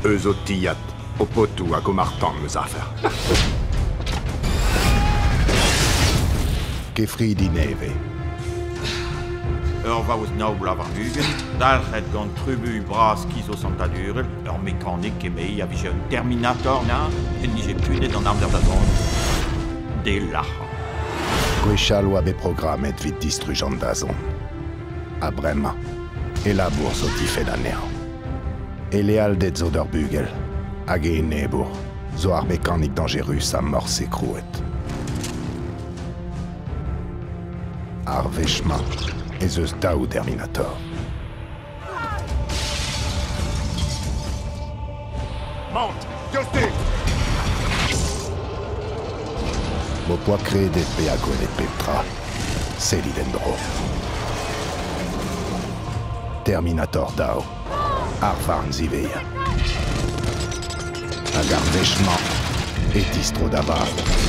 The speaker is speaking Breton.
Eus ho tilhad, ho potoù hag ho marc'h-tan 'm eus afer. Kefridi nevez. Ur vaouez nav bloaz warn-ugent, dalc'het gant trubuilh bras skizosantadurel, ur mekanik emezhi a vije un Terminator na en dije punet an amzer da zont d'e lac'hañ. Gwechall oa bet programmet evit distruj an dazont. Ha bremañ, e labour zo difenn anezhañ. E lealded zo d'ur bugel, hag e enebour zo ar mekanik dañjerusañ morse krouet. Ar wech-mañ ez eus daou Terminator. Mont, diouzhtu! M'ho poa kredet bezañ gwelet pep tra, sellit en-dro. Terminator daou, ar varn ziwezhañ. Hag ar wech-mañ e tistro da vat.